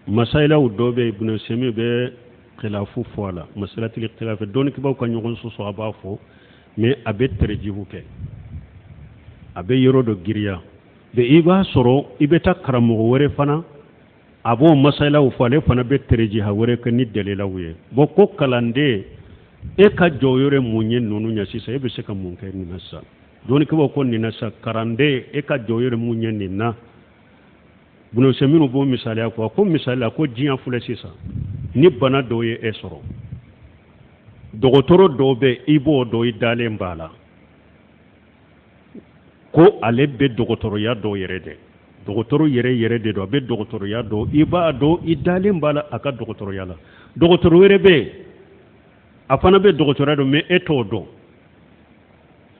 Masailaw dɔ bɛ Ibn Usaymin bɛ khilafu fɔ a la, masalatul ikhtilaf dɔnnikɛbaaw ka ɲɔgɔn sɔsɔ a b'a fɔ, mais a bɛ tɛrɛjihu kɛ, a bɛ yɔrɔ dɔ giriya. Mais i b'a sɔrɔ i bɛ taa karamɔgɔ wɛrɛ fana, a b'o masailaw fɔ, ale fana bɛ tɛrɛjiha wɛrɛ kɛ ni dalilaw ye. Bon ko kalanden, e ka jɔyɔrɔ ye mun ye ninnu ɲɛ sisan? E bɛ se ka mun kɛ nin na sisan? Dɔnnikɛbaaw ko nin na sisan, kalanden, e ka jɔyɔrɔ ye mun ye nin na? Ibn Usaymin b'o misaliya fɔ ko misali la ko diɲɛ filɛ sisan, ni bana dɔw ye e sɔrɔ, dɔgɔtɔrɔ dɔw bɛ i b'o dɔn, i dalen b'a la ko ale bɛ dɔgɔtɔrɔya dɔn yɛrɛ dɛ, dɔgɔtɔrɔ yɛrɛ yɛrɛ de don, a bɛ dɔgɔtɔrɔya dɔn, i b'a dɔn, i dalen b'a la a ka dɔgɔtɔrɔya la. Dɔgɔtɔrɔ wɛrɛ bɛ yen, a fana bɛ dɔgɔtɔrɔya dɔn, mais e t'o dɔn,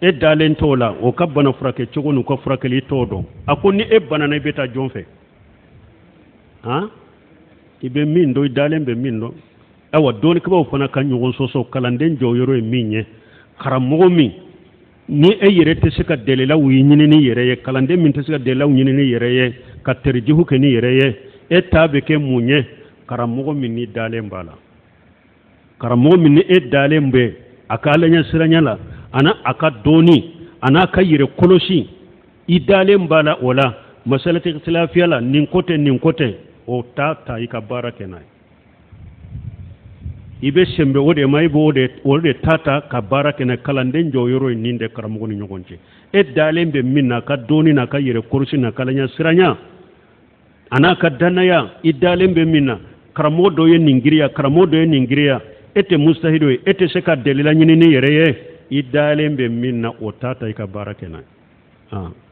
e dalen t'o la, o ka bana furakɛ cogo n'u ka furakɛli i t'o dɔn. A ko ni e banana, i bɛ taa jɔn fɛ? Han, i bɛ min dɔn, i dalen bɛ min dɔn. Ayiwa, dɔnnikɛbaaw fana ka ɲɔgɔn sɔsɔ kalanden jɔyɔrɔ ye min ye, karamɔgɔ min ni e yɛrɛ tɛ se ka dalilaw ɲini n'i yɛrɛ ye, kalanden min tɛ se ka dalilaw ɲini n'i yɛrɛ ye, ka tɛrijihu kɛ n'i yɛrɛ ye, e ta bɛ kɛ mun ye? Karamɔgɔ min n'i dalen b'a la, karamɔgɔ min ni e dalen bɛ a ka ala ɲɛsiranya la, ani a ka dɔnni, a n'a ka yɛrɛ kɔlɔsi, i dalen b'a la o la, masala ikhtilafiya la, nin ko tɛ, nin ko tɛ, o ta ta i ka baara kɛ n'a ye. I bɛ sɛnbɛ o de ma, i b'o de o de ta ta ka baara kɛ n'a kalanden jɔyɔrɔ ye nin de karamɔgɔ ni ɲɔgɔn cɛ. E dalen bɛ min na, a ka dɔnni n'a ka yɛrɛ kɔlɔsi n'a ka ala ɲɛsiranya a n'a ka dannaya, i dalen bɛ min na, karamɔgɔ dɔ ye nin giriya, karamɔgɔ dɔ ye nin giriya, e tɛ mustahido ye, e tɛ se ka dalila ɲini n'i yɛrɛ ye, i dalen bɛ min na, o ta ta i ka baara kɛ n'a ye.